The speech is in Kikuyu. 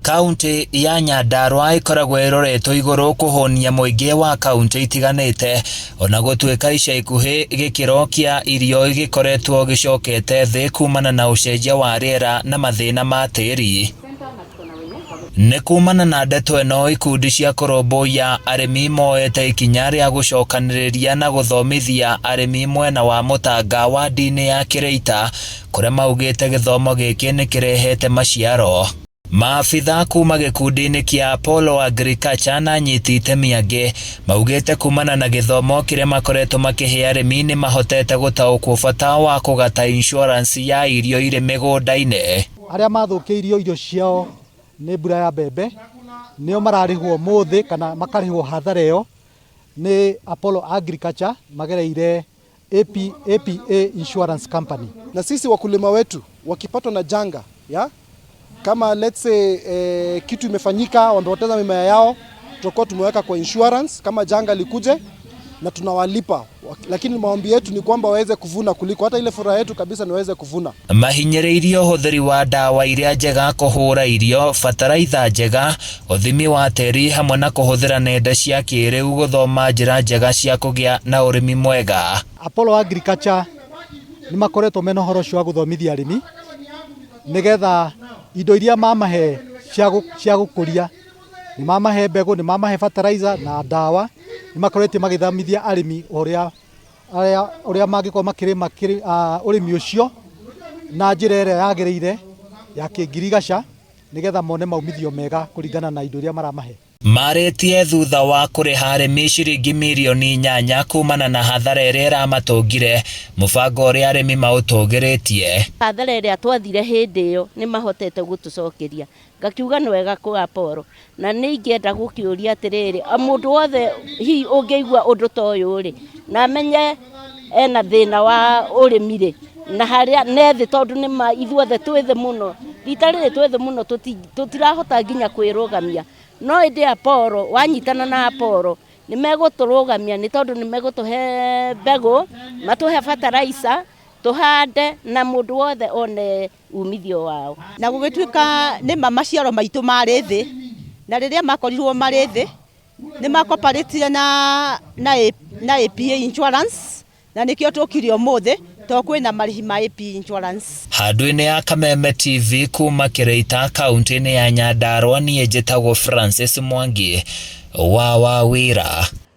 Kaunti ya Nyandarua ĩkoragwo ĩroretwo igũrũ kũhũnia mũingĩ wa kaunti itiganĩte ona gũtuĩka ica ikuhĩ gĩkĩro kĩa irio gĩkoretwo gĩcokete thĩ kumana na ũcenjia wa rĩera na mathĩna ma tĩri. Nĩ kumana na ndeto ĩno ikundi cia kũrũmbũiya arĩmi moete ikinya rĩa gũcokanĩrĩria na gũthomithia arĩmi mwena wa Mũtanga wadi-inĩ ya Kĩrĩita kũrĩa maugĩte gĩthomo gĩkĩ nĩ kĩrehete maciaro. Maabitha kuma gĩkundi-inĩ kĩa Apollo Agriculture na anyiti itemi angĩ maugĩte kumana na gĩthomo kĩrĩa makoretwo makĩhe arĩmi nĩ mahotete gũtaũkwo bata wa kũgata insurance ya irio irĩ mĩgũnda-inĩ. Arĩa mathũkĩirio irio ciao nĩ mbura ya mbembe nĩo mararĩhwo mũthĩ kana makarĩhwo hathara ĩyo nĩ Apollo Agriculture magereire AP, APA Insurance Company. Na sisi wakulima wetu wakipatwa na janga ya kama let's say kitu imefanyika, wamepoteza mimea yao, tutakuwa tumeweka kwa insurance kama janga likuje na tunawalipa, lakini maombi yetu ni kwamba waweze kuvuna kuliko hata ile furaha yetu kabisa ni waweze kuvuna. Mahinyĩrĩirie ũhũthĩri wa ndawa iria njega kũhũra irio, bataraitha njega, ũthimi wa tĩri hamwe na kũhũthĩra nenda cia kĩrĩu gũthoma njĩra njega cia kũgĩa na ũrĩmi mwega. Apollo Agriculture nĩ makoretwo mena ũhoro ũcio wa gũthomithia arĩmi nĩgetha indo iria mamahe cia gũkũria, nĩ mamahe mbegũ, nĩ mamahe fertilizer na ndawa, nĩ makoretwo magĩthomithia arĩmi ũrĩa mangĩkorwo makĩrĩma ũrĩmi ũcio na njĩra ĩrĩa yagĩrĩire ya kĩngirigaca nĩgetha mone maumithio mega kũringana na indo iria maramahe. Marĩtie thutha wa kũrĩha arĩmi ciringi mirioni 8 kumana na hathara ĩrĩa ĩramatũngire, mũbango ũrĩa arĩmi maũtũgĩrĩtie. Hathara ĩrĩa twathire hĩndĩ ĩyo nĩ mahotete gũtũcokeria, ngakiuga nĩ wega kũ Apollo, na nĩ ingĩenda gũkĩũria atĩrĩrĩ, mũndũ wothe hihi ũngĩigua ũndũ ta ũyũ rĩ, na amenye ena thĩna wa ũrĩmi rĩ, na harĩa ne thĩ, tondũ nĩ ma ithuothe twĩ thĩ mũno, rita rĩrĩ twĩ thĩ mũno, tũtirahota nginya kwĩrũgamia, no ĩndĩ Apollo wanyitana na Apollo nĩ megũtũrũgamia, nĩ tondũ nĩ megũtũhe mbegũ, matũhe fertilizer tũhande na mũndũ wothe one umithio wao. Na gũgĩtuĩka nĩma maciaro maitũ marĩ thĩ, na rĩrĩa makorirwo marĩ thĩ nĩ makoparatire na APA Insurance, na nĩkĩo tũkire ũmũthĩ tondũ kwĩna marĩhi ma AP Insurance. Handũ-inĩ ya Kameme TV kuma Kĩrĩita kaunti-inĩ ya Nyandarua, niĩ njĩtagwo Francis Mwangi wa Wawĩra.